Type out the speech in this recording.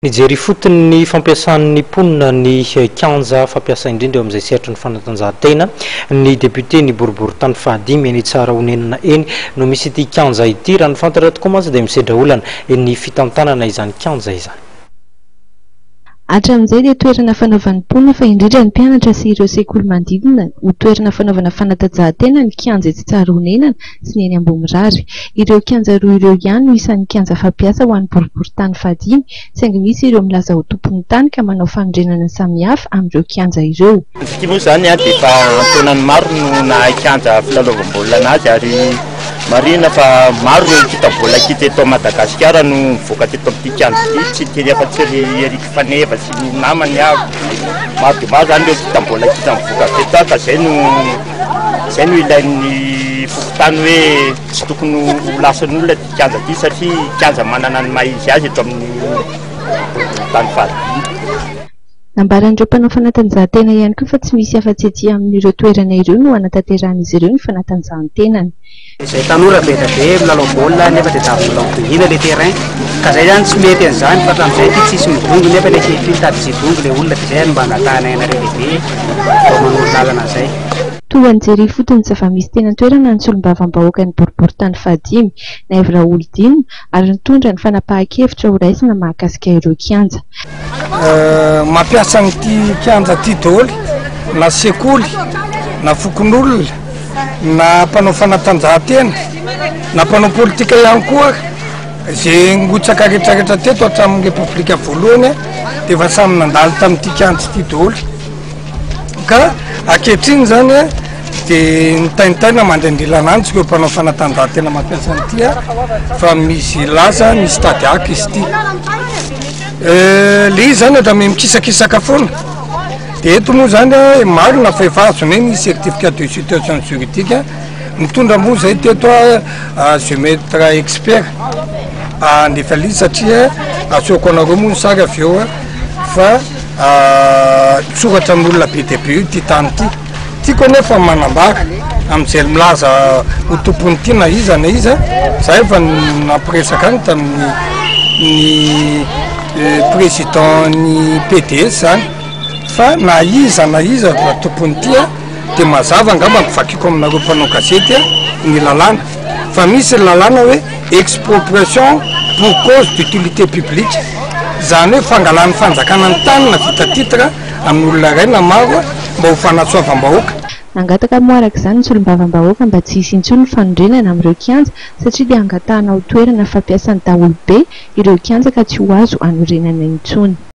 Nijery ifotony ny fampiasan'ny mponina ny kianja fampiasa indrindra eo amin'izay sehatry ny fanatanjahantena ny député ny boriborintany fahadimy eny Tsarahonenana eny no misy ity kianja ity. Raha ny fantatra tokoa mantsy dia misedra olana ny fitantanana izany kianja izany. Hatramin'izay dia toerana fanaovan'ny mponina fa indrindra ny mpianatra sy ireo sekoly manodidina ho toerana fanaovana fanatanjahantena ny kianja etsy Tsarahonenana sy ny eny Ambohimirary. Ireo kianja roa ireo ihany no isan'ny kianja fampiasa ho an'ny boriborintany fahadimy saingy misy ireo milaza ho tompon'ny tany ka manao fanorenana samihafa amin'ireo kianja ireo. Ny fitia moa izany dia efa an-taonany maro no nahay kianja filalaovam-baolina anazy ary marihina fa maro ireo ekipa baolina kitra eto Madagasikara no mivoaka teto amin'ity kianja ity, tsy niteny afa-tsy ry Eric Faneva sy ny namany aho. Maro dia maro izany ireo ekipa baolina kitra mivoaka avy teto ka izay no izay no ilain'ny fokontany hoe tsy tokony ho lasan'olona ity kianja ity satria kianja manana ny maha izy azy eto amin'ny tany fahadimy. Nambaran'ireo mpanao fanatanjahantena ihany koa fa tsy misy afa-tsy ety amin'ireo toerana ireo no hanatanterahan'izy ireo ny fanatanjahantenany. Izay tanora be dia be milalao baolina nefa dia davy milalao dongina le terrain ka zay zany tsy mety an'izany fa hatramin'izay ity tsisy midongy nefa le ankehitriny tady tsy hidongy le olona dia zay no mba angatahanay anareo lehibe mba manoro lalana an'izay. Tonga nijery ifotony ny zava-misy teny an-toerana ny solombavambahoaka ny boriborintany fahadimy, Naivo Raholdina, ary nitondra ny fanapahan-kevitra horaisina mahakasika ireo kianja. Mampiasa an'ity kianja ity daholo na sekoly na fokonolona na mpanao fanatanjahantena na mpanao politika ihany koa ary. Izay nirotsaka rehetrarehetra teto hatramin'ny repoblika voalohany dia efa samy nandalo tamin'ity kianja ity daholo. Ka ankehitriny izany dia nitaintaina mandrendrilana antsy ireo mpanao fanatanjahantena mampiasa an'ity fa misy lasa misy tady haka izy ity. Le izy zany ohatran'ny mikisakisaka foana. De eto moa zany marina fa efa azonay ny certificat de situation juridique, nitondra moa zay teto géomètre expert handefa an'izy satria asehoko anareo moa ny sary avy eo fa soratra amin'olona be dia be io ity tany ity. Tiako anefa ny manambara amin'izay milaza ho tompon'ity na iza na iza, za efa nampiresaka any tamin'ny ny président ny PDS zany fa na iza na iza mba tompon'ity dia mazava angamba ny vakiko aminareo mpanao gazety ny lalàna fa misy ny lalàna hoe expropriation pour cause d'utilité publique, izany hoe fangalan'ny fanjakana ny tany na vita titre amin'ny olona iray na maro mba ho fanatsoavam-bahoaka. Nangataka moa araka izany ny solombavambahoaka mba tsy hisy intsony ny fanorenana amin'ireo kianja satria dia angatahana ho toerana fampiasan'ny daholobe ireo kianja ka tsy ho azo hanorenana intsony.